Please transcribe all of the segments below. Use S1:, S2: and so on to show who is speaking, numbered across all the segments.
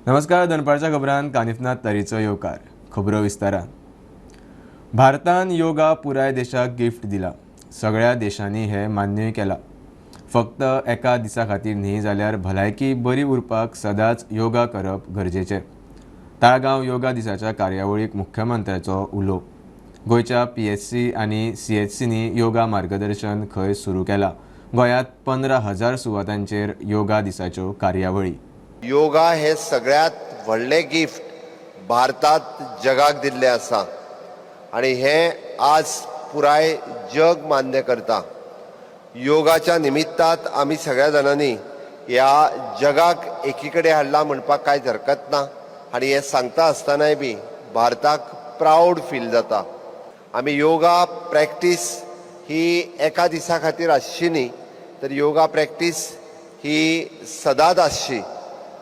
S1: नमस्कार, दनपारच्या खबरान कानिफनाथ तारीचो येवकार. खबरो विस्तारान. भारतान योगा पुराय देशाक गिफ्ट दिला. सगळ्या देशांनी हे मान्यूय केला. फक्त एका दिसा खातीर न्ही जाल्यार भलायकी बरी उरपाक सदांच योगा करप गरजेचें. ताळगांव योगा दिसाच्या कार्यावळीक मुख्यमंत्र्याचो उलो. गोंयच्या PHC आनी CHCनी योगा मार्गदर्शन खंय सुरू केला. गोंयांत 15,000 सुवातांचेर योगा दिसाच्यो कार्यावळी.
S2: योगा हे सगळ्यात व्हडलें गिफ्ट भारतात जगाक दिल्लें आसा आनी हें आज पुराय जग मान्य करता. योगाच्या निमित्तात आमी सगळ्या जाणांनी ह्या जगाक एकी कडेन हाडला म्हणपाक कांयच हरकत ना आनी हें सांगता आसतनाय बी भारताक प्रावड फील जाता. आमी योगा प्रॅक्टीस ही एका दिसा खातीर आसची न्ही, तर योगा प्रॅक्टीस ही सदांच आसची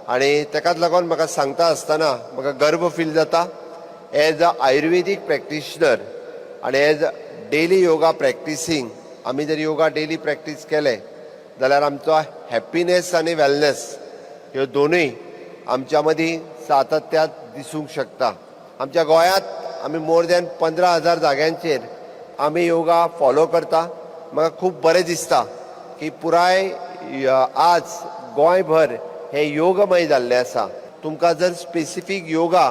S2: आनी तेकाच लागून म्हाका सांगता आसतना म्हाका गर्व फील जाता. एज अ आयुर्वेदीक प्रॅक्टिशनर आनी एज डेली योगा प्रॅक्टिसींग, आमी जर योगा डेली प्रॅक्टीस केले जाल्यार आमचो हॅप्पीनेस आनी वेलनेस ह्यो दोनूय आमच्या मदीं सातत्यात दिसूंक शकता. आमच्या गोंयांत आमी मोर दॅन 15,000 जाग्यांचेर आमी योगा फॉलो करता. म्हाका खूब बरें दिसता की पुराय आज गोंयभर हें योगमय जाल्लें आसा. तुमकां जर specific yoga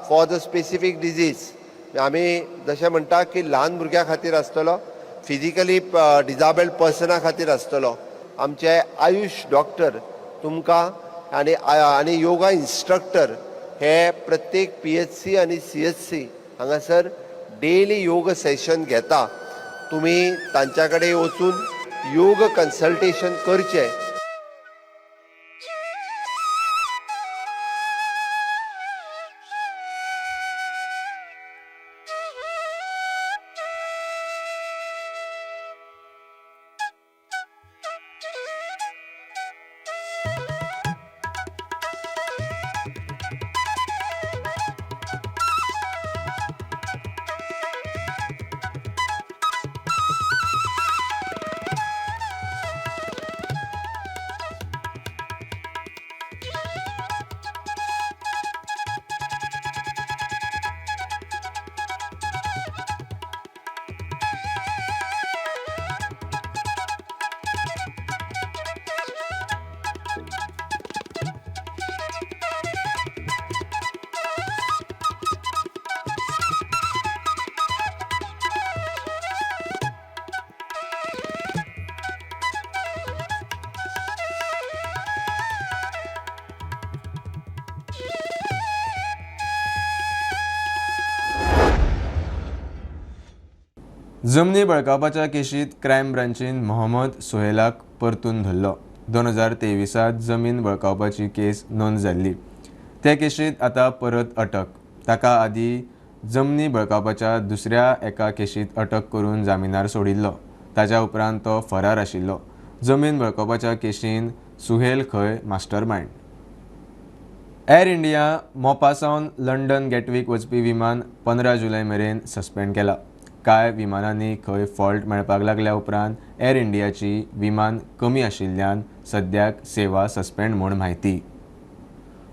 S2: for the specific disease, आमी जशें म्हणटा की ल्हान भुरग्यां खातीर आसतलो, फिजिकली डिजाबल्ड पर्सना खातीर आसतलो, आमचे आयुश डॉक्टर तुमकां आनी आनी योगा इन्स्ट्रक्टर हे प्रत्येक PHC आनी CHC हांगासर डेली योग सेशन घेता. तुमी तांच्या कडेन वचून योग कन्सल्टेशन करचें.
S1: जमनी बळकावपाच्या केशीत क्रायम ब्रांचीन मोहम्मद सोहेलाक परतून धरलो. 2023 जमीन बळकावपाची केस नोंद जाल्ली. ते केशीत आतां परत अटक. ताका आदी जमनी बळकावपाच्या दुसऱ्या एका केशीत अटक करून जामिनार सोडिल्लो. ताच्या उपरांत तो फरार आशिल्लो. जमीन बळकावपाच्या केशीन सुहेल खंय मास्टरमायंड. एअर इंडिया मोपासावन लंडन गेटवीक वचपी विमान 15 जुलय मेरेन सस्पेंड केला. कांय विमानांनी खंय फॉल्ट मेळपाक लागल्या उपरांत एअर इंडियाची विमान कमी आशिल्ल्यान सद्याक सेवा सस्पेंड म्हूण म्हायती.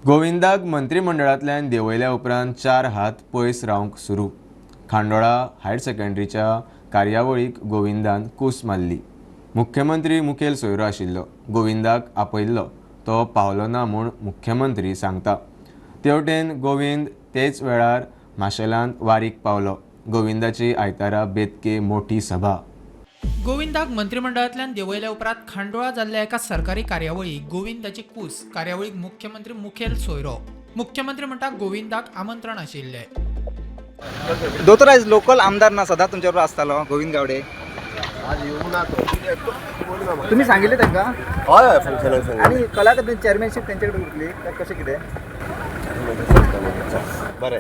S1: गोविंदाक मंत्रिमंडळांतल्यान देंवयल्या उपरांत 4 हात पयस रावंक सुरू. खांडोळा हायर सेकंडरीच्या कार्यावळीक गोविंदान कूस मारली. मुख्यमंत्री मुखेल सोयरो आशिल्लो. गोविंदाक आपयल्लो, तो पावलो ना म्हूण मुख्यमंत्री सांगता. तेवटेन गोविंद तेच वेळार माशेलांत वारीक पावलो. गोविंदाची आयतारा बेतके मोठी सभा.
S3: गोविंदाक मंत्रिमंडळांतल्यान देंवयल्या उपरांत खांडोळा जाल्ल्या एका सरकारी कार्यावळीक गोविंदाची कूस. कार्यावळीक मुख्यमंत्री मुखेल सोयरो. मुख्यमंत्री म्हणटा गोविंदाक आमंत्रण आशिल्लें.
S4: दोतोर, आयज लोकल आमदार ना, सदांच तुमच्या बरोबर आसतालो गोविंद गावडे.
S2: आज येवंक ना तो.
S4: तुम्ही सांगितले तांकां?
S2: हय हय, फंक्शनाक सांगिल्लें.
S4: आनी कला चेअरमॅनशीप तेंचे कडेन उरली काय कशें कितें?
S2: बरें.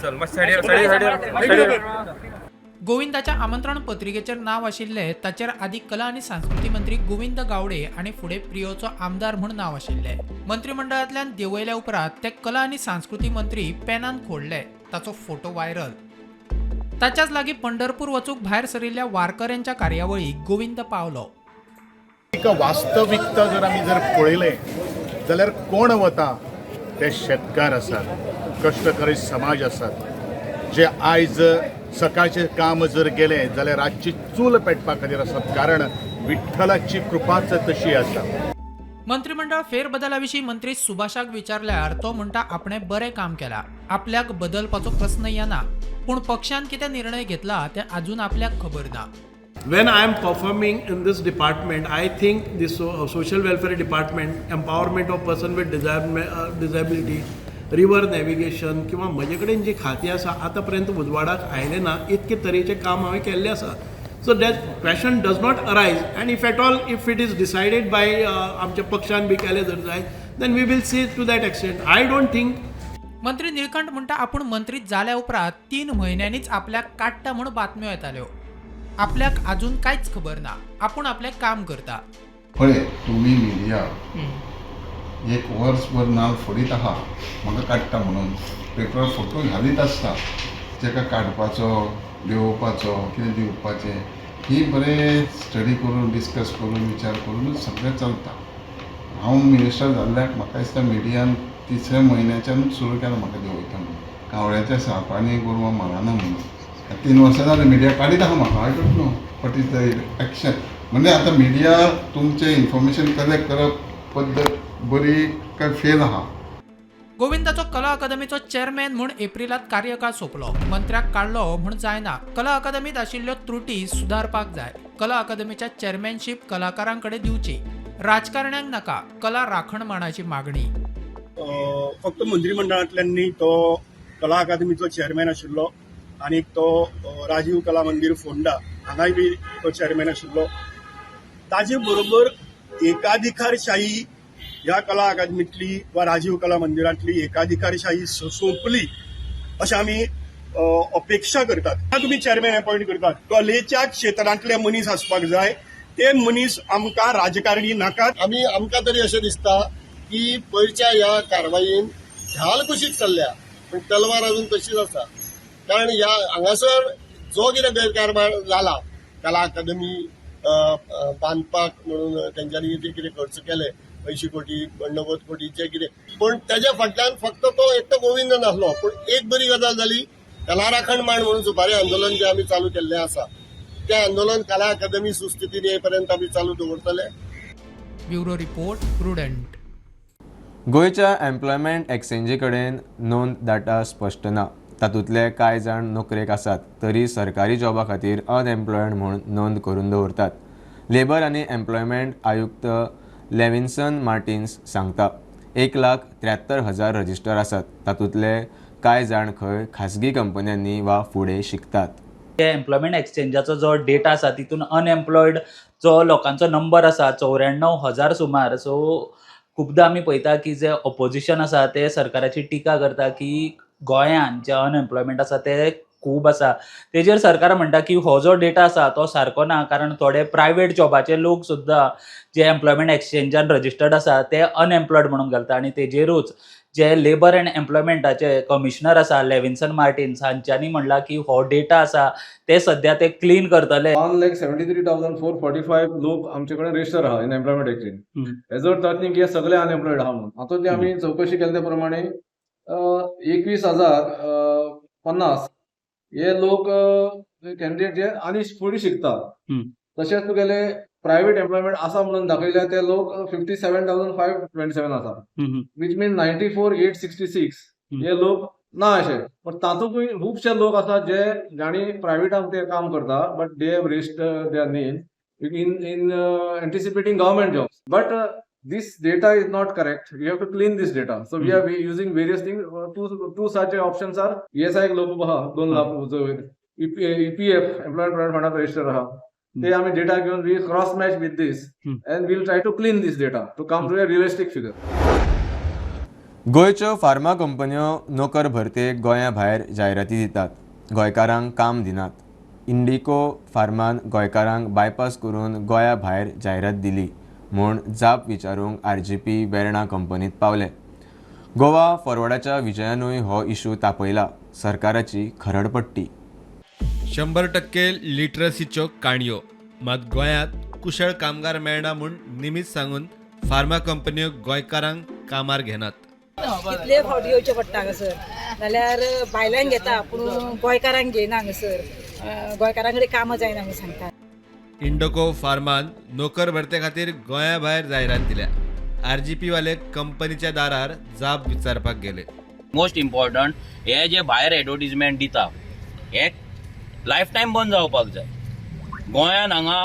S3: गोविंदाच्या आमंत्रण पत्रिकेचेर नांव आशिल्लें ताचेर आदी कला आनी संस्कृती मंत्री गोविंद गावडे आनी फुडें प्रियोचो आमदार म्हूण नांव आशिल्लें. मंत्रिमंडळांतल्यान देंवयल्या उपरांत ते कला आनी संस्कृती मंत्री पेनान खोडले. ताचो फोटो व्हायरल. ताच्याच लागीं पंढरपूर वचूंक भायर सरिल्ल्या वारकऱ्यांच्या कार्यावळीक गोविंद पावलो.
S5: एक वास्तविकता जर आमी जर पळयलें जाल्यार कोण वता ते शेतकार आसात, कश्टकरी समाज आसात, जे आयज सकाळचें काम जर गेलें जाल्यार रातची चूल पेटपा खातीर आसात, कारण विठ्ठलाची कृपाच तशी आसा.
S3: मंत्रिमंडळ फेरबदला विशीं मंत्री सुभाषाक विचारल्यार तो म्हणटा, आपणें बरें काम केलां, आपल्याक बदलपाचो प्रस्न येना, पूण पक्षान कितें निर्णय घेतला तें अजून आपल्याक खबर ना.
S6: When I am performing in this department, I think this social welfare department, empowerment of person with disability, river navigation किंवा म्हजे कडेन जी खातीं आसा, आतां पर्यंत उजवाडाक आयलें ना इतके तरेचें काम हांवें केल्लें आसा. So that question does not arise, and if at all, if it is decided by आमच्या पक्षान बी केलें जर जायत, then we will see to that extent. I don't think.
S3: मंत्री निळकंठ म्हणटा, आपूण मंत्री जाल्या उपरांत 3 म्हयन्यांनीच आपल्याक काडटा म्हूण बातम्यो येताल्यो. आपल्याक अजून कांयच खबर ना. आपूण आपलें काम करता.
S7: पळय, तुमी मिडिया एक वर्सभर नाल फोडीत आहा म्हाका काडटा म्हणून. पेपरार फोटो घालीत आसता. तेका काडपाचो, देंवोवपाचो, कितें दिवपाचें, ही बरें स्टडी करून, डिस्कस करून, विचार करूनच सगळें चलता. हांव मिनिस्टर जाल्ल्याक म्हाका दिसता मिडियान तिसऱ्या म्हयन्याच्यानूच सुरू केलां म्हाका देंवयता म्हणून. कावळ्याच्या सापांनी गोरवां मरना म्हणून. आतां 3 वर्सां जालीं मिडिया काडीत आहा म्हाका. I don't know what is the action. म्हणजे आतां मिडिया तुमचें इन्फॉर्मेशन कलेक्ट करप पद्दत बरी काय फेल आहा.
S3: गोविंदाचो कला अकादमीचो चेअरमॅन म्हूण एप्रिलात कार्यकाळ सोंपलो. मंत्र्याक काडलो म्हूण जायना, कला अकादमीत आशिल्ल्यो त्रुटी सुदारपाक जाय. कला अकादमीच्या चेअरमॅनशीप कलाकारांकडे दिवची, राजकारण्यांक नाका, कला राखण मांडाची मागणी.
S8: फक्त मंत्रिमंडळांतल्यान न्ही, तो कला अकादमीचो चेअरमॅन आशिल्लो आनी तो राजीव कला मंदीर फोंडा हांगाय बी तो चेअरमॅन आशिल्लो. ताजे बरोबर एकाधिकारशाही ह्या कला अकादमीतली वा राजीव कला मंदिरांतली एकाधिकारशाही सोंपली अशें आमी अपेक्षा करतात. आतां तुमी चेअरमॅन अपॉयंट करतात, कलेच्या क्षेत्रांतले मनीस आसपाक जाय. ते मनीस आमकां राजकारणी नाकात.
S9: आमकां तरी अशें दिसता की पयरच्या ह्या कारवायेन ढाल कुशीक सरल्या, पूण तलवार अजून तशीच आसा. कारण ह्या हांगासर जो कितें गैरकारभार जाला, कला अकादमी बांदपाक म्हणून तेंच्यांनी जे कितें खर्च केले, 80 कोटी, 90 कोटी जे कितें, पूण तेज्या फाटल्यान फक्त तो एकटो गोविंद नासलो. पूण एक बरी गजाल जाली, कला राखण मांड म्हणून सुपारी आंदोलन जें आमी चालू केल्लें आसा, तें आंदोलन कला अकादमी सुस्थितीन येईपर्यंत आमी चालू दवरतले.
S3: Bureau report, prudent.
S1: गोंयच्या एम्प्लॉयमेंट एक्सचेंजी कडेन नोंद डाटा स्पश्ट ना. तातूंतले कांय जाण नोकरेक आसात तरी सरकारी जॉबा खातीर अनएम्प्लॉयड म्हूण नोंद करून दवरतात. लेबर आनी एम्प्लॉयमेंट आयुक्त लेविन्सन मार्टिन्स सांगता, 1,73,000 रजिस्टर आसात. तातूंतले कांय जाण खंय खासगी कंपन्यांनी वा फुडें शिकतात.
S10: एम्प्लॉयमेंट एक्सचेंजाचो जो डेटा आसा, तितून अनएम्प्लॉयड जो लोकांचो नंबर आसा 94,000 सुमार. सो खुबदां आमी पळयता की जे ऑपोजिशन आसा ते सरकाराची टिका करता की गोंयान जे अनएम्प्लॉयमेंट आसा ते खूब आसा. तेजेर सरकार म्हणटा की हो जो डेटा आसा तो सारको ना, कारण थोडे प्रायवेट जॉबाचे लोक सुद्दां जे एम्प्लॉयमेंट एक्सचेंजान रजिस्टर्ड आसा ते अनएम्प्लॉयड म्हणून घालता. आनी तेजेरूच जे लेबर अँड एम्प्लॉयमेंटाचे कमिशनर आसा लेविन्सन मार्टिन्स हांच्यांनी म्हणलां की हो डेटा आसा ते सद्या ते क्लीन करतले.
S11: 1,73,445 लोक आमचे कडेन रजिस्टर आहा इन एम्प्लॉयमेंट एक्सचेंज. हेजो अर्थ जात न्ही की हे सगळे अनएम्प्लॉयड आहा म्हणून. हातूंतली आमी चवकशी केल्या त्या प्रमाणे 21,050 हे लोक कॅन्डिडेट जे आनी फुडें शिकता. तशेंच तुगेले प्रायवेट एम्प्लॉयमेंट आसा म्हणून दाखयल्या ते लोक 57,527 आसा, which mean 94,866 हे लोक ना अशे. पण तातूंतूय खुबशे लोक आसा जे जांणी प्रायवेटान ते काम करता, but they have register their name in anticipating government jobs. But this data is not correct. We have to clean this data, so we are using various things. Two such options are ESI लोक आहा 2 lakh, EPF, employment provident फंडात register आहा. ते आमी data घेवन we cross match with this and we'll try to clean this data to come to a realistic figure.
S1: गोंयच्यो pharma कंपन्यो नोकर भरतेक गोंया भायर जायराती दितात, गोंयकारांक काम दिनात. इंडिको फार्मान गोंयकारांक बायपास करून गोंया भायर जायरात दिली म्हूण जाप विचारूंक आरजीपी वेर्णा कंपनीत पावले. गोवा फॉरवर्डाच्या विजयानूय हो इशू तापयला. सरकाराची खरडपट्टी.
S12: 100% लिटरसीच्यो काणयो. मात गोंयांत कुशळ कामगार मेळना म्हूण निमीत सांगून फार्मा कंपन्यो गोंयकारांक कामार घेनात.
S13: कितले फावटी येवचें पडटा हांगासर, नाल्यार भायल्यान घेता पूण गोंयकारांक घेयना हांगासर, गोंयकारां कडेन कामां जायना म्हणून सांगता.
S12: इंडोको फार्मान नोकर भरते खातीर गोंया भायर जायरात दिल्या. आरजीपी वाले कंपनीच्या दारार जाप विचारपाक गेले.
S14: मोस्ट इम्पॉर्टंट, हे जे भायर एडवर्टीजमेंट दिता हे लायफ टायम बंद जावपाक जाय. गोंयान हांगा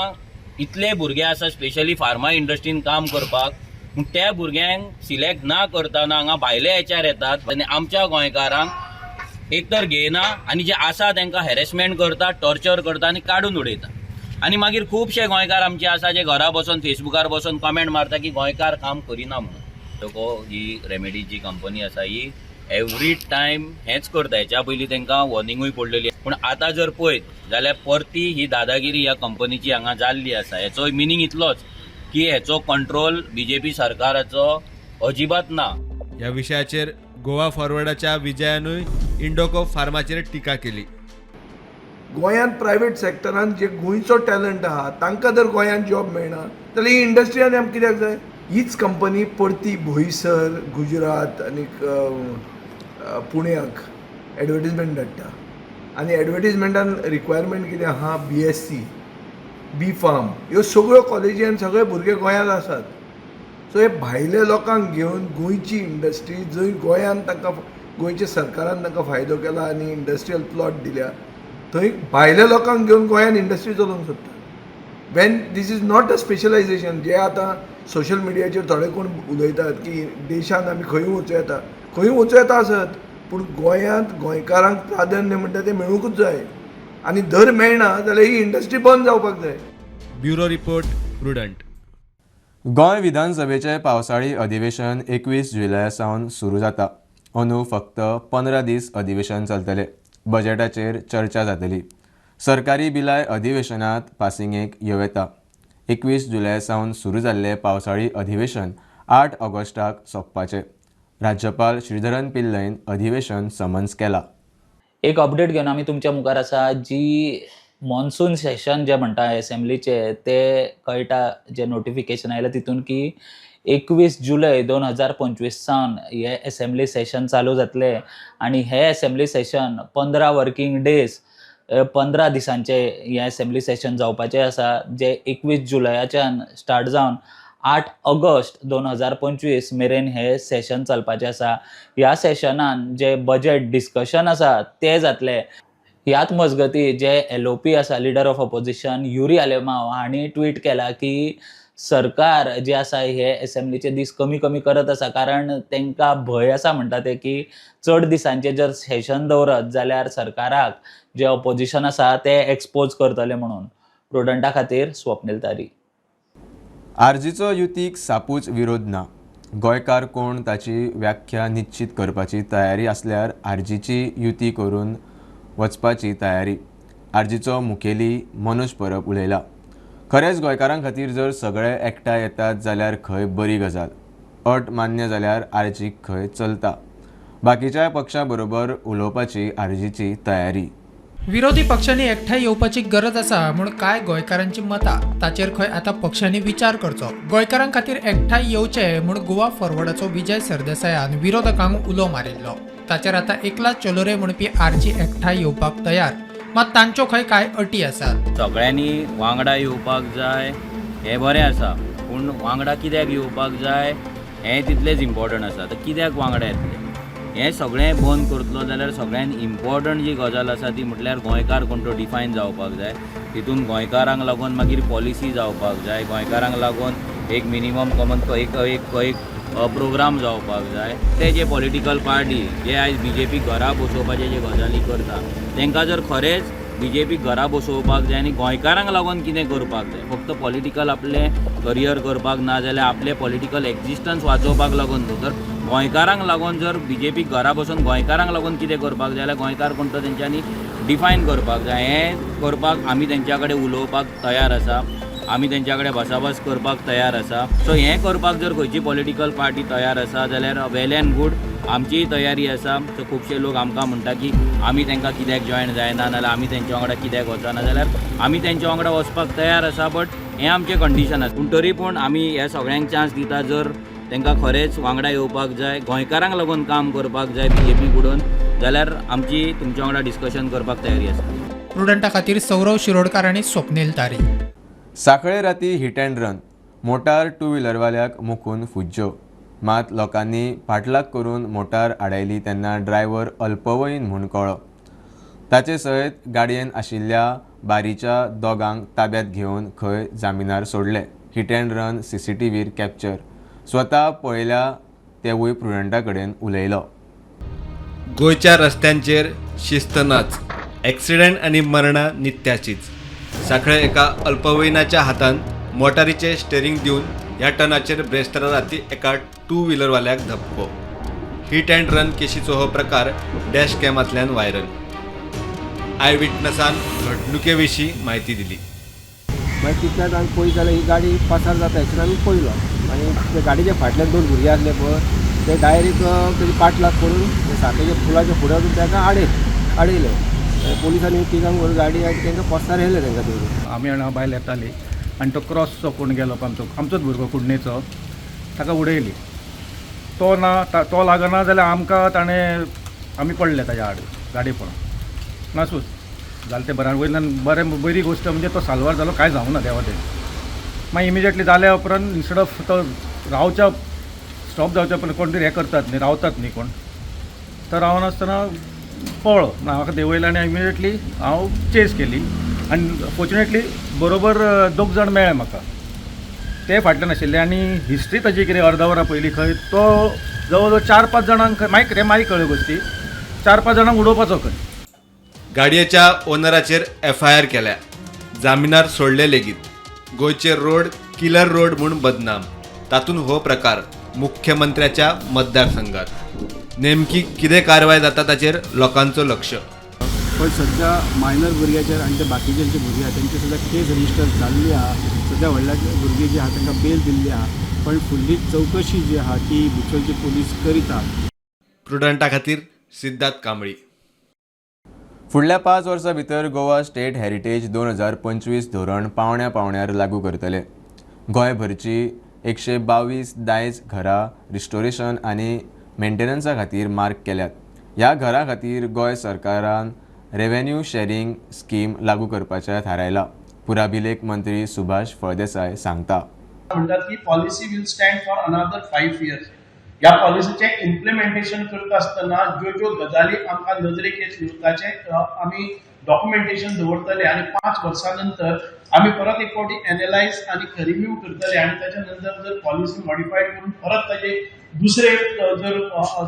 S14: इतले भुरगे आसा स्पेशली फार्मा इंडस्ट्रीन काम करपाक, पूण त्या भुरग्यांक सिलेक्ट ना करतना हांगा भायले एचआर येतात आनी आमच्या गोंयकारांक एक तर घेयना आनी जे आसा तांकां हॅरेसमेंट करता, टॉर्चर करता आनी काडून उडयता. आनी मागीर खुबशे गोंयकार आमचे आसा जे घरा बसून फेसबुकार बसून कमेंट मारता की गोंयकार काम करिना म्हणून. ही रेमेडी जी कंपनी आसा ही एवरी टायम हेंच करता. हेच्या पयलीं तांकां वॉर्निंगूय पडलेली, पूण आतां जर पळयत जाल्यार परती ही दादागिरी ह्या कंपनीची हांगा जाल्ली आसा. हेचो मिनींग इतलोच की हेचो कंट्रोल बीजेपी सरकाराचो अजिबात ना.
S12: ह्या विशयाचेर गोवा फॉरवर्डाच्या विजयानूय इंडोको फार्माचेर टिका केली.
S15: गोंयांत प्रायवेट सेक्टरान जे गोंयचो टॅलंट आहा तांकां जर गोंयांत जॉब मेळना जाल्यार ही इंडस्ट्री आनी आमकां कित्याक जाय? हीच कंपनी परती बोईसर, गुजरात आनी पुण्याक एडवर्टीजमेंट धाडटा आनी एडवर्टीजमेंटान रिक्वायरमेंट कितें आहा, BSc, बी फार्म, ह्यो सगळ्यो कॉलेजी आनी सगळे भुरगे गोंयांत आसात. सो हे भायले लोकांक घेवन गोंयची इंडस्ट्री जंय गोंयांत तांकां गोंयच्या सरकारान तांकां फायदो केला आनी इंडस्ट्रियल प्लॉट दिल्या थंय भायल्या लोकांक घेवन गोंयांत इंडस्ट्री चलोवंक सोदता. When this is not a specialisation. जे आतां सोशल मिडियाचेर थोडे कोण उलयतात की देशांत आमी खंयूय वचूं येता, खंयूय वचूं येता आसत, पूण गोंयांत गोंयकारांक प्राधान्य म्हणटा तें मेळुंकूच जाय आनी जर मेळना जाल्यार ही इंडस्ट्री बंद जावपाक जाय.
S12: Bureau report, Prudent.
S1: Goa विधानसभेचें पावसाळी अधिवेशन 21 जुलया सावन सुरू जाता. अंदू फक्त 15 दीस अधिवेशन चलतलें. बजेटाचेर चर्चा जातली. सरकारी बिलाय अधिवेशनात पासिंगेक येवं येता. 21 जुलया सावन सुरू जाल्लें पावसाळी अधिवेशन 8 ऑगस्टाक सोंपपाचें. राज्यपाल श्रीधरन पिल्लईन अधिवेशन समन्स केला.
S10: एक अपडेट घेवन आमी तुमच्या मुखार आसा. जी मॉन्सून सेशन जे म्हणटा एसेंब्लीचे ते कळटा, जे नोटिफिकेशन आयलें तितून की 21 जुलय 2025 सावन हे एसेंब्ली सेशन चालू जातले आनी हे एसेंब्ली सेशन 15 वर्किंग डेज, 15 दिसांचे हे एसेंब्ली सेशन जावपाचे आसा, जे 21 जुलयाच्यान स्टार्ट जावन 8 ऑगस्ट 2025 मेरेन हे सेशन चलपाचें आसा. ह्या सेशनान जे बजेट डिस्कशन आसा ते जातले. ह्याच मजगती जे LOP आसा, leader of opposition Yuri Alemao हांणी ट्वीट केला की सरकार जे आसा हे एसेंब्लीचे दीस कमी कमी करत आसा, कारण तांकां भंय आसा म्हणटा ते की चड दिसांचे जर सेशन दवरत जाल्यार सरकाराक जे ऑपोजिशन आसा ते एक्सपोज करतले म्हणून. प्रुडंटा खातीर स्वप्नील तारी.
S1: आरजीचो युतीक सापूच विरोध ना. गोंयकार कोण ताची व्याख्या निश्चित करपाची तयारी आसल्यार आरजीची युती करून वचपाची तयारी. आरजीचो मुखेली मनोज परब उलयला. खरेंच गोंयकारां खातीर जर सगळे एकठांय येतात जाल्यार खंय बरी गजाल. अट मान्य जाल्यार आरजीक खंय चलता. बाकीच्या पक्षां बरोबर उलोवपाची आरजीची तयारी.
S3: विरोधी पक्षांनी एकठांय येवपाची गरज आसा म्हूण कांय गोंयकारांची मतां. ताचेर खंय आतां पक्षांनी विचार करचो. गोंयकारां खातीर एकठांय येवचे म्हूण गोवा फॉरवर्डाचो विजय सरदेसायान विरोधकांक उलो मारिल्लो. ताचेर आतां एकला चलो रे म्हणपी आरजी एकठांय येवपाक तयार, मात तांच्यो खंय कांय अटी आसात.
S14: सगळ्यांनी वांगडा येवपाक जाय हें बरें आसा, पूण वांगडा कित्याक येवपाक जाय हें तितलेंच इम्पॉर्टंट आसा. आतां कित्याक वांगडा येतले हें सगळें बंद करतलो जाल्यार सगळ्यान इम्पॉर्टंट जी गजाल आसा ती म्हटल्यार गोंयकार कोण तो डिफायन जावपाक जाय. तितून गोंयकारांक लागून मागीर पॉलिसी जावपाक जाय, गोंयकारांक लागून एक मिनिमम कॉमन एक एक एक प्रोग्राम जावपाक जाय. ते जे पॉलिटिकल पार्टी जे आयज बीजेपी घरा बसोवपाचे जे गजाली करता तांकां जर खरेंच बीजेपी घरा बसोवपाक जाय आनी गोंयकारांक लागून कितें करपाक जाय, फक्त पॉलिटिकल आपलें करियर करपाक ना जाल्यार आपलें पॉलिटिकल एक्झिस्टन्स वाचोवपाक लागून न्हू, तर गोंयकारांक लागून जर बीजेपी घरा बसून गोंयकारांक लागून कितें करपाक जाय जाल्यार गोंयकार कोण तो तेंच्यांनी डिफायन करपाक जाय. हें करपाक आमी तेंच्या कडेन उलोवपाक तयार आसा, आमी तेंच्या कडेन भासाभास करपाक तयार आसा. सो हें करपाक जर खंयची पॉलिटिकल पार्टी तयार आसा जाल्यार वेल एंड गूड, आमचीय तयारी आसा. सो खुबशे लोक आमकां म्हणटा की आमी तांकां कित्याक जॉयन जायना, नाजाल्यार आमी तेंच्या वांगडा कित्याक वचना, जाल्यार आमी तेंच्या वांगडा वचपाक तयार आसा, बट हें आमचें कंडिशन आसा. पूण तरी पूण आमी ह्या सगळ्यांक चान्स दिता, जर तांकां खरेंच वांगडा येवपाक जाय, गोंयकारांक लागून काम करपाक जाय बीजेपी कडून, जाल्यार आमची तुमच्या वांगडा डिस्कशन करपाक तयारी आसा.
S3: प्रुडंटा खातीर सौरव शिरोडकार आनी स्वप्नील तारी.
S1: सांखळे राती hit and run. Motor two व्हिलरवाल्याक मोखून फुज्ज्यो. मात लोकांनी फाटलाग करून मोटार आडायली तेन्ना ड्रायव्हर अल्पवयीन म्हूण कळ्ळो. ताचे सयत गाडयेन आशिल्ल्या बारीच्या दोगांक ताब्यात घेवन खंय जामिनार सोडले. हिट अँड रन सीसीटीव्हीर कॅप्चर. स्वता पळयल्या तेवूय प्रुडंटा कडेन उलयलो.
S12: गोंयच्या रस्त्यांचेर शिस्त नाच, एक्सिडेंट आनी मरणां नित्याचीच. सांखळे एका अल्पवयीनाच्या हातान मोटारीचें स्टेरींग दिवन ह्या टनाचेर ब्रेस्तारा राती एका टू व्हिलरवाल्याक धपको. हिट अँड रन केशीचो हो प्रकार डॅश कॅमांतल्यान व्हायरल. I विटनसान घडणुके विशीं म्हायती दिली.
S16: मागीर तितल्यान आमी पळयत जाल्यार ही गाडी पासार जाता हेच्यान आमी पळयलो आनी त्या गाडयेच्या फाटल्यान दोन भुरगे आसले पळय, ते डायरेक्ट तेजी पाटलाग करून सांखळेच्या पुलाच्या फुडें वचून ताका आडयले. पोलिसांनी तिगांक व्हरून गाडी आनी तांकां पोस्तार व्हेले तांकां दवरून.
S17: आमी आनी हांव बायल येताली आनी तो क्रॉसचो कोण गेलो आमचो आमचोच भुरगो कुडणेचो, ताका उडयली. तो ना तो लागना जाल्यार आमकां ताणें आमी पडले ताज्या आड गाडी पळोवन नासूच जालें तें बरें. वयल्यान बरें बरी गोश्ट म्हणजे तो साल्वार जालो, कांय जावं ना देवा तें. मागीर इमिजिएटली जाल्या उपरांत इन्स्टेड ऑफ तो रावच्या स्टॉप जावच्या पयलीं कोण तरी हें करतात न्ही, रावतात न्ही कोण, तो रावनासतना पळ्ळो. म्हाका देंवयलो आनी इमिजिएटली हांव चेस केली आनी फॉर्च्युनेटली बरोबर दोग जाण मेळ्ळे म्हाका, ते फाटल्यान आशिल्ले. आनी हिस्ट्री ताजी कितें अर्द वरां पयलीं खंय तो जवळ जवळ 4-5 जाणांक मागीर ते मागीर कळ्ळ्यो गोश्टी, 4-5 जाणांक उडोवपाचो खंय.
S12: गाडयेच्या ओनराचेर एफआयआर केल्या, जामिनार सोडले लेगीत. गोंयचे रोड किलर रोड म्हूण बदनाम, तातूंत हो प्रकार मुख्यमंत्र्याच्या मतदारसंघात. नेमकी कितें कारवाय जाता ताचेर लोकांचो लक्ष.
S16: पण सध्या मायनर भुरग्याचेर आनी ते बाकीचे जे भुरगे आहा तेंची सध्या केस रजिस्टर जाल्ली आहा. सध्या व्हडल्या भुरगीं जी आहा तांकां बेल दिल्ली आहा, पण फुडली चवकशी जी आहा ती बिचोलची पोलीस करीता.
S12: प्रुडंटा खातीर सिद्धार्थ कांबळी.
S1: फुडल्या 5 वर्सां भितर गोवा स्टेट हेरिटेज 2025 धोरण पावण्या पावण्यार लागू करतले. गोंयभरची 122 दायज घरां रिस्टोरेशन आनी मेंटेनन्सा खातीर मार्क केल्यात. ह्या घरां खातीर गोंय सरकारान रेव्हेन्यू शेअरिंग स्कीम लागू करपाचें थारायलां. पुराभिलेख मंत्री सुभाष फळदेसाय सांगता.
S6: म्हणटात की policy will stand for another 5 years. ह्या पॉलिसीचें इम्प्लिमेंटेशन करता आसतना ज्यो ज्यो गजाली आमकां नजरेक येतल्यो ताचें आमी डॉक्युमेंटेशन दवरतले आनी 5 वर्सां नंतर आमी परत एक फावटी एनलायज आनी रिव्यू करतले आनी ताच्या नंतर जर पॉलिसी मॉडिफाय करून परत ताजे दुसरे जर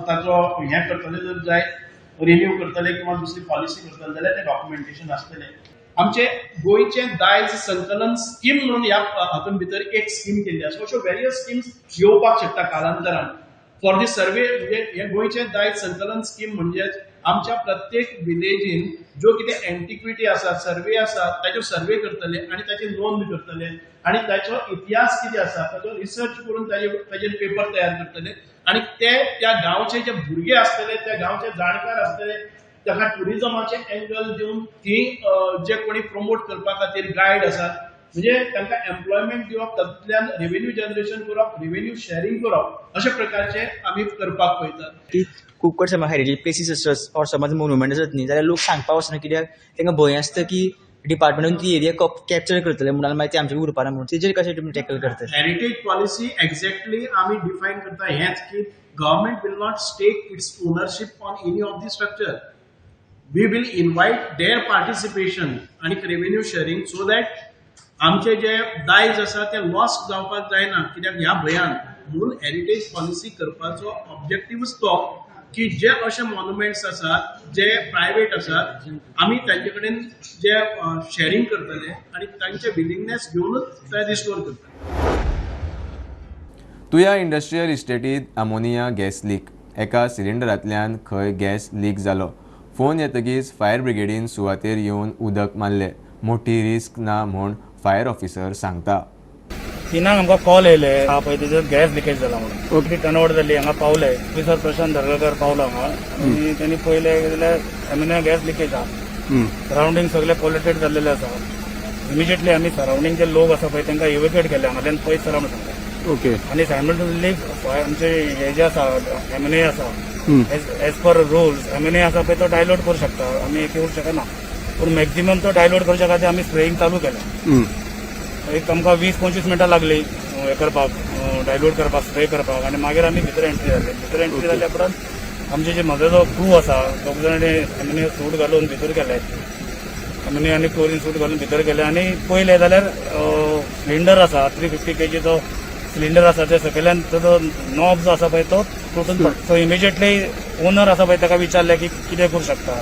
S6: ताचो हें करतले जर जाय रिन्यू करतले किंवा दुसरी पॉलिसी करतले जाल्यार तें डॉक्युमेंटेशन आसतलें. आमचे गोंयचें दायज संकलन स्कीम म्हणून ह्या हातूंत भितर एक स्कीम केल्ली आसा. अश्यो वेरियस स्किम्स येवपाक शकता कालांतरान फॉर the survey. म्हणजे हे गोंयचें दायज संकलन स्कीम म्हणजेच आमच्या प्रत्येक विलेजीन ज्यो कितें एन्टिक्विटी आसा, सर्वे आसा, ताच्यो सर्वे करतले आनी ताची नोंद करतले आनी ताचो इतिहास कितें आसा ताचो रिसर्च करून ताजेर पेपर तयार करतले आनी ते त्या गांवचे जे भुरगे आसतले, त्या गांवचे जाणकार आसतले, ताका ट्युरिजमाचे एंगल दिवन थंय जे कोणी प्रमोट करपा खातीर गायड आसात, म्हणजे तांकां एम्प्लॉयमेंट दिवप, तातूंतल्यान रेव्हेन्यू जनरेशन करप, रेव्हेन्यू शेअरिंग करप, अशे प्रकारचे आमी करपाक पळयतात.
S18: की खूब कडेन समज हेरिटेज प्लेसीस आसत ऑर समज मोन्युमेंट आसत न्ही जाल्यार लोक सांगपाक वचना, कित्याक तांकां भंय आसता की डिपार्टमेंटान ती एरिया कॅप्चर करतले म्हणून मागीर ते आमचे उरपाना म्हणून. तेजेर कशें तुमी टॅकल करतले?
S6: हेरिटेज पॉलिसी एक्झॅक्टली आमी डिफायन करता हेंच की government will not stake its ownership on any of the structure. We will invite their participation आनी रेव्हेन्यू शेअरिंग सो that आमचे जे दायज आसा ते लॉस जावपाक जायना, कित्याक ह्या भंयान. म्हणून हेरिटेज पॉलिसी करपाचो ऑब्जेक्टिवूच तो की जे अशे मॉन्युमेंट्स आसात जे प्रायवेट आसात आमी तांचे कडेन जे शेअरिंग करतले आनी तांचे विलिंगनेस घेवनूच ते रिस्टोर करतले.
S1: तुया इंडस्ट्रियल इस्टेटीत अमोनिया गॅस लीक. एका सिलिंडरांतल्यान खंय गॅस लीक जालो. फोन येतकीच फायर ब्रिगेडीन सुवातेर येवन उदक मारलें. मोठी रिस्क ना म्हूण फायर ऑफिसर सांगता.
S19: 3 आमकां कॉल येयले हा पळय तेजो गॅस लिकेज जाला म्हणून. ओके, टर्नआवट जाली हांगा पावले. ऑफिसर प्रशांत दर्गाकर पावलो हांगा आनी तेणी पळयलें जाल्यार अमोनिया गॅस लिकेज आहा. सरावंडींग सगळे पोल्युटेड जाल्लेले आसा. इमिजिएटली आमी सरावंडींग जे लोक आसा पळय तांकां इवेक्युएट केले, हांगांतल्यान पयस सरा म्हणून सांगता.
S17: ओके.
S19: आनी सायमल्टेनियसली आमचे हे जे आसा एमएनए आसा, एज पर रुल्स एमएनए आसा पळय, तो डायल्यूट करूं शकता, आमी करूंक शकना, पूण मॅक्झिमम तो डायल्यूट करच्या खातीर आमी स्प्रेईंग चालू केलें. एक आमकां 20-25 मिनटां लागली हे करपाक, डायल्यूट करपाक, स्प्रे करपाक. आनी मागीर आमी भितर एंट्री जाले. भितर एंट्री जाल्या उपरांत आमचे जे म्हजो जो क्रू आसा, दोग जाणांनी एमएनए सूट घालून भितर गेले, एमएनए आनी क्लोरीन सूट घालून भितर गेले आनी पयले जाल्यार सिलिंडर आसा, 350 केजीचो सिलिंडर आसा, ते सकयल्यान ताजो नॉब जो आसा पळय तो तुटून पडलो. सो इमिजिएटली ओनर आसा पळय ताका विचारलें की कितें करूं शकता.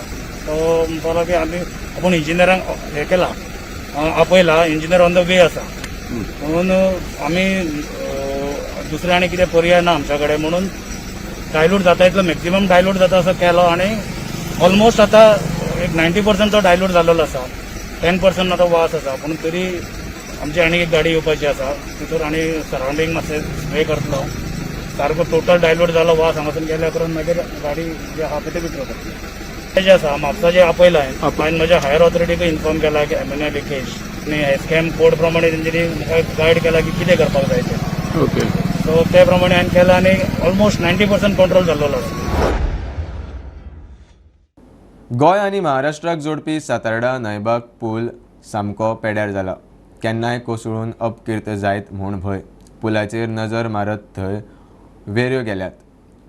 S19: तो म्हणपाक की आमी आपूण इंजिनियरांक हें केला, आपयला, इंजिनियर ऑन the way आसा म्हणून आमी दुसरें आनी कितें पर्याय ना आमच्या कडेन म्हणून डायल्यूट जाता इतलो मॅक्झिमम डायल्यूट जाता असो केलो आनी ऑलमोस्ट आतां एक 90% तो डायल्यूट जाल्लो आसा. 10% आतां वास आसा, पूण तरी आमची आनी एक गाडी येवपाची आसा, तितूर आनी सरावंडींग मातशें स्प्रे करतलो. सारको टोटल डायल्यूट जालो वास हांगासून गेल्या उपरांत मागीर गाडी जी आहा पळय ती विथड्रॉ करतली. जे आसा म्हापसा जे आपयला, हांवें म्हज्या हायर ऑथॉरिटीकूय इन्फॉर्म केला की एमएनए लिकेज आनी हेस्कॅम कोड प्रमाणे तेंच्यांनी म्हाका गायड केला की कितें करपाक जाय तें. सो ते प्रमाणे हांवें केलां आनी ऑलमोस्ट 90% कंट्रोल जाल्लो आसा.
S1: गोंय आनी महाराष्ट्राक जोडपी सातार्डा न्हंयबाग पूल सामको पेड्यार जाला. केन्नाय कोसळून अपकीर्त जायत म्हूण भंय. पुलाचेर नजर मारत थंय वेऱ्यो गेल्यात.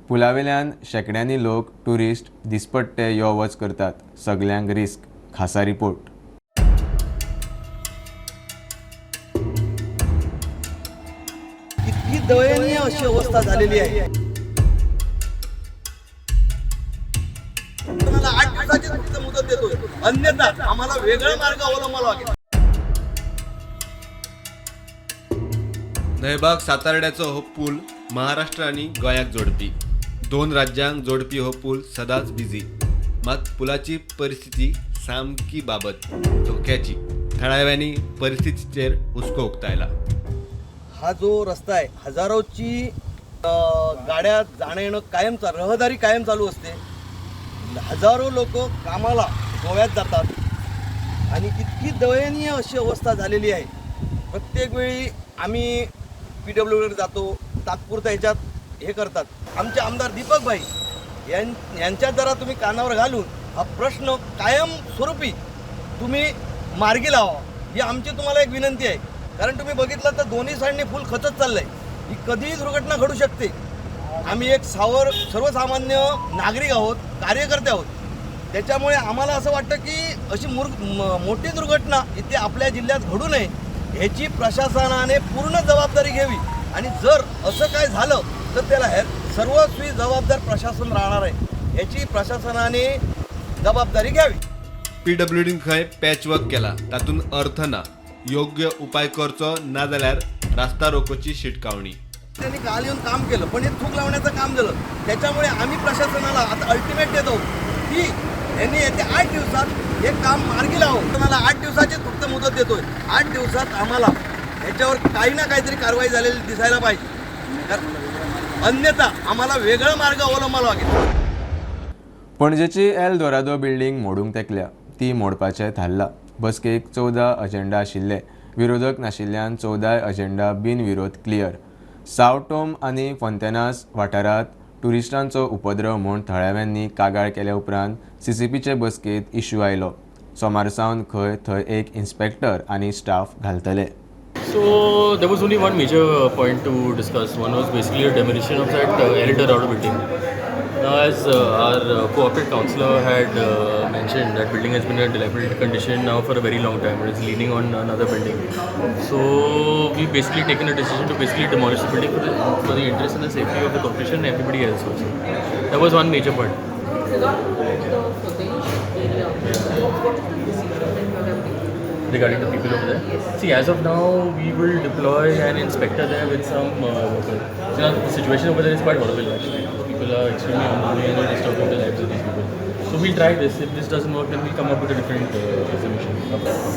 S1: पुलावेल्यान शेंकड्यांनी लोक, ट्युरिस्ट दिसपट्टे यो वच करतात. सगल्यांक रिस्क. खासा रिपोर्ट.
S20: इतकी दयनीय अशी अवस्था झालेली आहे. तुम्हाला 8 दिवसाची फक्त मुदत देतोय, अन्यथा आम्हाला वेगळा मार्ग अवलंबावा लागेल.
S12: न्हंयबाग सातार्ड्याचो हो पूल महाराष्ट्र आनी गोंयाक जोडपी, दोन राज्यांक जोडपी हो पूल सदांच बिजी. मात पुलाची परिस्थिती सामकी बाबत, धोक्याची. थळाव्यांनी परिस्थितीचेर हुस्को उक्तायला.
S20: हा जो रस्ता आहे, हजारोची गाड्या जाणं येणं कायम रहदारी कायम चालू असते. हजारो लोक कामाला गोव्यात जातात आणि इतकी दयनीय अशी अवस्था झालेली आहे. प्रत्येक वेळी आम्ही पीडब्ल्यूडीकडे जातो, तात्पुरता ह्याच्यात हे करतात. आमचे आमदार दीपक भाई यांच्या जरा तुम्ही कानावर घालून हा प्रश्न कायमस्वरूपी तुम्ही मार्गी लावा, ही आमची तुम्हाला एक विनंती आहे. कारण तुम्ही बघितलं तर दोन्ही साईडने फुल खचत चाललं आहे. ही कधीही दुर्घटना घडू शकते. आम्ही एक सर्वसामान्य नागरिक आहोत, कार्यकर्ते आहोत, त्याच्यामुळे आम्हाला असं वाटतं की अशी मोठी दुर्घटना इथे आपल्या जिल्ह्यात घडू नये ह्याची प्रशासनाने पूर्ण जबाबदारी घ्यावी. आणि जर असं काय झालं तर त्याला सर्वस्वी जबाबदार प्रशासन राहणार आहे, ह्याची प्रशासनाने जबाबदारी घ्यावी.
S12: पीडब्ल्यूडीन खंय पॅचवर्क केला तातूंत अर्थ ना. योग्य उपाय करचो ना जाल्यार रास्ता रोकोची शिटकावणी.
S20: त्यांनी काल येऊन काम केलं, पण हे थूक लावण्याचं काम झालं. त्याच्यामुळे आम्ही प्रशासनाला आता अल्टिमेट देतो की यांनी येत्या 8 दिवसात हे काम मार्गी लावं. तुम्हाला 8 दिवसाचीच फक्त मुदत देतोय. 8 दिवसात आम्हाला ह्याच्यावर काही ना काहीतरी कारवाई झालेली दिसायला पाहिजे, अन्यथा आम्हाला वेगळा मार्ग अवलंबावा लागेल.
S1: पणजेची एल दोरादो बिल्डिंग मोडूंक तेकल्या. ती मोडपाचें थारलां. बसकेक 14 अजेंडा आशिल्ले. विरोधक नाशिल्ल्यान 14 अजेंडा बिनविरोध क्लियर. साव टोम आनी फोंतेनास वाठारांत ट्युरिस्टांचो उपद्रव म्हूण थळाव्यांनी कागाळ केल्या उपरांत सीसीपीचे बसकेंत इश्यू आयलो. सोमार सावन खंय थंय एक इन्स्पेक्टर आनी स्टाफ घालतले.
S21: So there was only one major point to discuss. One was basically a demolition of that El Dorado building. Now, as our co-opted councillor had mentioned, that building has been in a dilapidated condition now for a very long time. It is leaning on another building. So we've basically taken a decision to basically demolish the building for the interest and the safety of the corporation and everybody else also. That was one major point.
S22: Regarding the footage area, what is the decision that you have taken?
S21: Regarding the people over there?
S22: Yes.
S21: See, as of now, we will deploy an inspector there with some workers. So now the situation over there is quite horrible actually. People are extremely unruly and are disturbing the lives of these people. So we'll try this. If this doesn't work, then we'll come up with a different solution.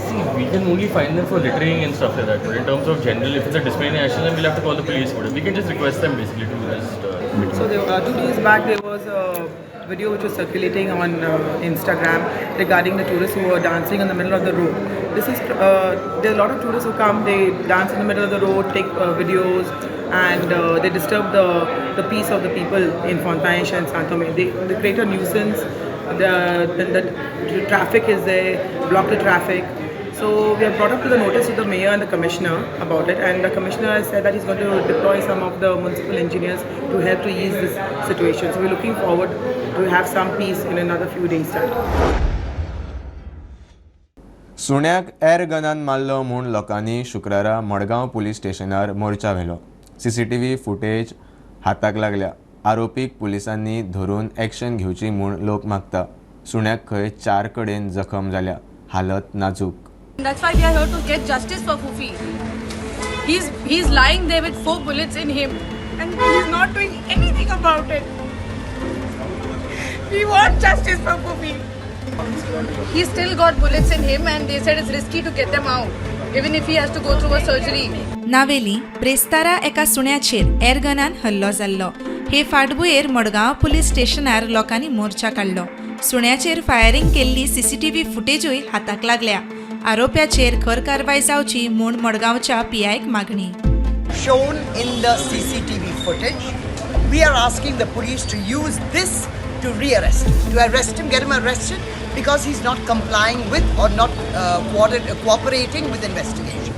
S21: See, we can only fine them for littering and stuff like that. But in terms of general, if it's a disciplinary action, then we'll have to call the police for it. We can just request them basically to just.
S22: So there, 2 days back there was a video which was circulating on Instagram regarding the tourists who were dancing in the middle of the road. This is there are a lot of tourists who come, they dance in the middle of the road, take videos, and they disturb the peace of the people in Fontainhas and Santo. They create a nuisance. The traffic is there, block the traffic. So we have brought up to the notice of the mayor and the commissioner about it, and the commissioner has said that he's going to deploy some of the municipal engineers to help to ease this situation. So we're looking forward to have some peace in another few days' time.
S1: सुण्याक air गनान मारलो म्हूण लोकांनी शुक्रारा Madgaon police स्टेशनार मोर्चा व्हेलो. CCTV footage हाताक लागल्या. आरोपीक पुलिसांनी धरून एक्शन घेवची म्हूण लोक मागता. सुण्याक खंय 4 कडेन जखम जाल्या. हालत नाजूक.
S2: That's why we are here to get justice for Fufi. He's lying there with 4 bullets in him and he's not doing anything about it. We want justice for Fufi. He's still got bullets in him and they said it's risky to get them out, even if he has to go through a surgery.
S4: Navelim ब्रेस्तारा एका सुण्याचेर एअरगनान हल्लो जाल्लो. हे फाटभुंयेर Madgaon police स्टेशनार लोकांनी मोर्चा काडलो. सुण्याचेर firing केल्ली सीसीटीव्ही फुटेजूय हाताक लागल्या. आरोप्याचेर खर कारवाय जावची म्हूण मडगांवच्या पीआयक मागणी.
S23: Shown in the CCTV footage, we are asking the police to use this to rearrest, to arrest him, get him arrested because he's not complying with or not cooperating with investigation.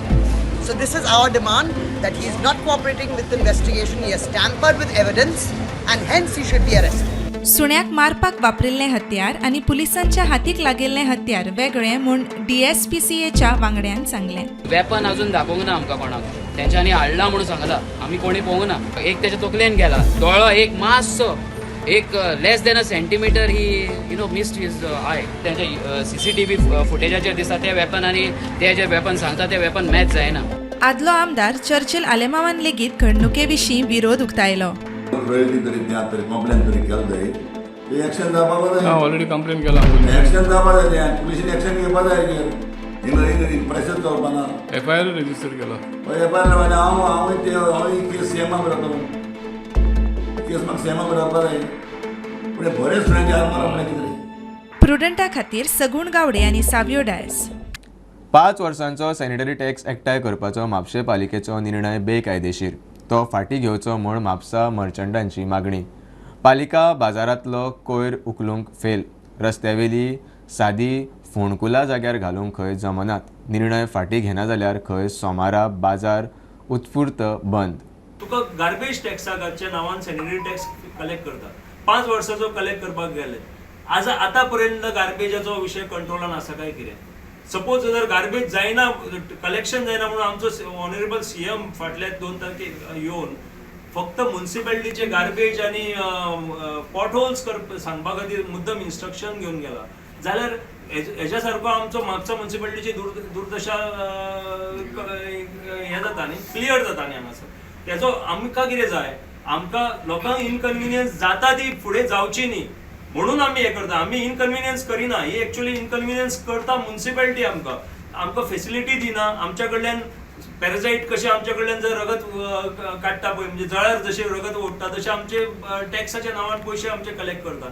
S23: So this is our demand, that he is not cooperating with investigation, he has tampered with evidence and hence he should be arrested.
S4: सुण्याक मारपाक वापरिल्लें हत्यार आनी पुलिसांच्या हातीक लागिल्लें हत्यार वेगळें म्हूण डीएसपीसीएच्या वांगड्यान सांगलें.
S24: वेपन अजून दाखोवंक ना आमकां कोणाक, तेंच्यांनी हाडला म्हणून सांगला, आमी कोणी पळोवंक ना. एक तेच्या तकलेन गेला दोळो, एक मातसो एक less than a centimetre he you know missed his eye. तेंच्या सीसीटीव्ही फुटेजाचेर दिसता ते वेपन आनी ते जे वेपन सांगता ते वेपन मॅच जायना.
S4: आदलो आमदार चर्चिल आलेमावान लेगीत घडणुके विशीं विरोध उक्तायलो.
S25: कंप्लेन तरी केलं जाय, ते एक्शन जावपाक जाय.
S26: ऑलरेडी कंप्लेन केला,
S25: एक्शन जावपाक जाय, पुलिशीन एक्शन घेवपाक जाय. प्रेशर चलपाना.
S26: एफआयआर रजिस्टर केला.
S25: एफआयआर हांव हांव हांव केस सीएमाक बरयतलो, केस म्हाका सीएमाक बरोवपाक जाय. पूण बरें सुण्याचे आर मारप म्हणल्यार कितें?
S4: प्रुडंटा खातीर सगुण गावडे आनी सावियो डायस.
S1: 5 वर्सांचो सॅनिटरी टॅक्स एकठांय करपाचो म्हापशें पालिकेचो निर्णय बेकायदेशीर. तो फाटीं घेवचो म्हूण म्हापसा मर्चंटांची मागणी. पालिका बाजारांतलो कोयर उखलूंक फेल. रस्त्यावेली सादी फोंडकुलां जाग्यार घालूंक खंय जमनात. निर्णय फाटीं घेना जाल्यार खंय सोमारा बाजार उत्स्फूर्त बंद.
S27: तुका गार्बेज टॅक्साच्या नांवान सॅनिटरी टॅक्स कलेक्ट करता. 5 वर्सांचो कलेक्ट करपाक गेले, आज आतां पर्यंत गार्बेजाचो विशय कंट्रोलान आसा काय कितें? सपोज जर गार्बेज जायना, कलेक्शन जायना म्हणून आमचो ऑनरेबल सीएम फाटल्या 2 तारखेक येवन फक्त म्युनिसिपालिटीचे गार्बेज आनी पॉटहोल्स सांगपा खातीर मुद्दम इन्स्ट्रक्शन घेवन गेला जाल्यार हेज्या सारको आमचो म्हापसा म्युनिसिपालिटीची दुर्दशा हें जाता न्ही, क्लियर जाता न्ही हांगासर. तेजो आमकां कितें जाय, आमकां लोकांक इनकन्विनियन्स जाता ती फुडें जावची न्ही म्हणून आमी हें करता. आमी इनकन्विनियन्स करिना, ही एक्चुअली इनकन्विनियन्स करता म्युनिसिपालिटी. आमकां आमकां फेसिलिटी दिना, आमच्या कडल्यान पॅरासायट कशें आमच्या कडल्यान जर रगत काडटा पळय, म्हणजे जळार जशें रगत ओडटा तशें आमचे टॅक्साच्या नांवान पयशे आमचे कलेक्ट करता.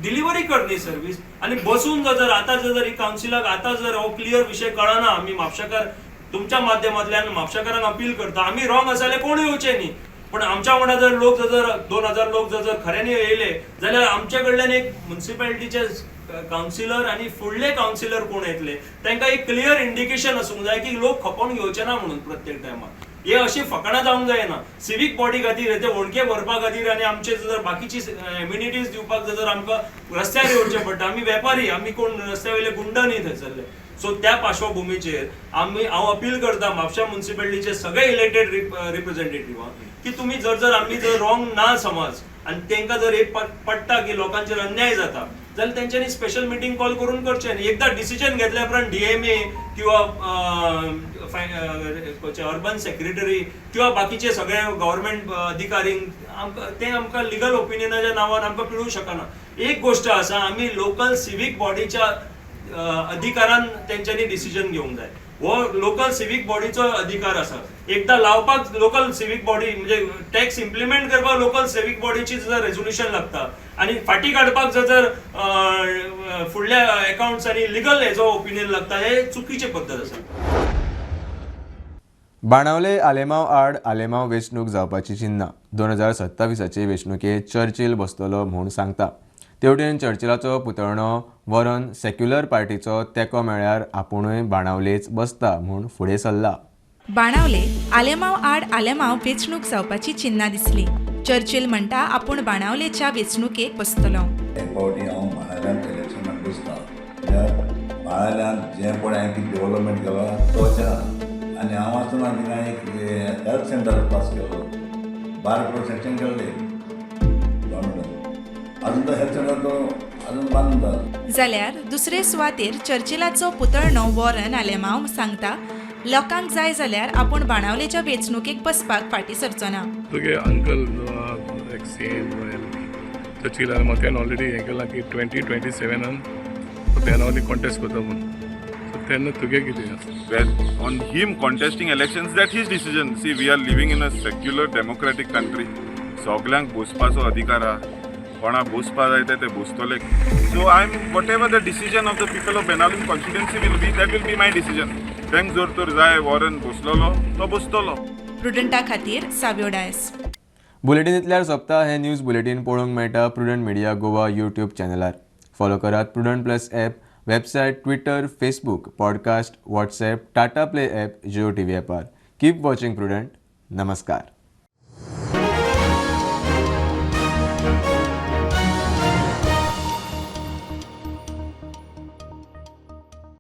S27: डिलिव्हरी कर न्ही सर्वीस. आनी बसून जर आतां जर ही कावन्सिलाक आतां जर हो क्लियर विशय कळना, आमी म्हापशेकार तुमच्या माध्यमांतल्यान म्हापशेकारांक अपील करता, आमी रॉंग आसा जाल्यार कोण येवचे न्ही, पण आमच्या वांगडा जर लोक जर 2000 लोक जर खऱ्यांनी येयले जाल्यार आमच्या कडल्यान एक म्युनिसिपालिटीचे कावन्सिलर आनी फुडले कावन्सिलर कोण येतले तांकां एक क्लियर इंडिकेशन आसूंक जाय की लोक खपोवन घेवचे ना म्हणून प्रत्येक टायमार. हे अशी फकाणां जावंक जायना. सिवीक बॉडी खातीर ते होणके भरपा खातीर आनी आमचे जर बाकीची एम्युनिटीज दिवपाक जर आमकां रस्त्यार येवचें पडटा. आमी वेपारी, आमी कोण रस्त्या वयले गुंड न्ही थंयसरले. सो त्या पार्श्वभुमीचेर आमी हांव अपील करता म्हापशा म्युनिसिपालिटीचे सगळे इलेक्टेड रिप्रेझेंटेटिव्हांक की तुमी जर जर आमी जर रॉंग ना समज आनी तांकां जर एक पडटा की लोकांचेर अन्याय जाता जाल्यार तेंच्यांनी स्पेशल मिटींग कॉल करून करचें न्ही. एकदां डिसिजन घेतल्या उपरांत डीएमए किंवा अर्बन सेक्रेटरी किंवा बाकीचे सगळे गव्हर्मेंट अधिकारी आमकां ते आमकां लिगल ओपिनियनाच्या नांवान आमकां पिळूंक शकना. एक गोश्ट आसा, आमी लोकल सिवीक बॉडीच्या अधिकारान तेंच्यांनी डिसिजन घेवंक जाय. हो लोकल सिवीक बॉडीचो अधिकार आसा. एकदां लावपाक लोकल सिवीक बॉडी म्हणजे टॅक्स इम्प्लिमेंट करपाक लोकल सिवीक बॉडीची जर रेजोल्युशन लागता आनी फाटीं काडपाक जर फुडल्या अकाउंट्स आनी लिगल हेजो ओपिनियन लागता, हे चुकीची पद्दत आसा.
S1: बाणावले आलेमाव आड आलेमाव वेंचणूक जावपाची चिन्नां. 2027 वेंचणुकेंत चर्चिल बसतलो म्हूण सांगता. तेवटेन चर्चिलाचो पुतळणो वॉरन सेक्युलर पार्टीचो तेंको मेळ्ळ्यार आपुणूय बाणावलेच बसता म्हूण फुडें सरला.
S4: बाणावले आलेमाव आड आलेमाव वेंचणूक जावपाची चिन्नां दिसली. चर्चिल म्हणटा आपूण बाणावलेच्या वेंचणुकेक बसतलो.
S25: एक फावटी हांव बाणावल्यान इलेक्शनाक बसता कित्याक बाणावल्यान जें पळय हांवें कितें डेवलपमेंट केलां तो अशें ना. आनी हांव आसतना थिंगा एक हेल्थ सेंटर पास केलो, 12 करोड सँक्शन केल्ले गव्हर्मेंटान, आजून तो हेल्थ सेंटर तो आजून बांदता.
S4: जाल्यार दुसरे सुवातेर चर्चिलाचो पुतळणो वॉरन आलेमाव सांगता लोकांक जाय जाल्यार आपूण बाणावलेच्या वेंचणुकेक बसपाक फाटीं सरचो ना.
S26: तुगे अंकल जो एक सी एम चर्चिल आलेमाव त्यान ऑलरेडी हें केलां की 2027 बेनावली कॉन्टेस्ट करता म्हूण, सो तेन्ना तुगे कितें आसा?
S5: Well, on him contesting elections, that his decision. See, we are living in a secular democratic country. सगल्यांक बसपाचो अधिकार आहा, कोणा बसपा जाय ते बसतले. So I am whatever the decision of the people of Benaulim constituency will be, that will be my decision. तांकां जर तर जाय वॉरन बसलेलो तो बसतलो.
S4: प्रुडंटा खातीर साव्यो डायस.
S1: बुलेटीन इतल्यार सोंपता. हें न्यूज बुलेटीन पळोवंक मेळटा प्रुडंट मिडिया गोवा यूट्यूब चॅनलार. फॉलो करात Prudent plus app, website, Twitter, Facebook, podcast, WhatsApp, Tata Play app, Jio TV ॲपार. Keep watching prudent. नमस्कार.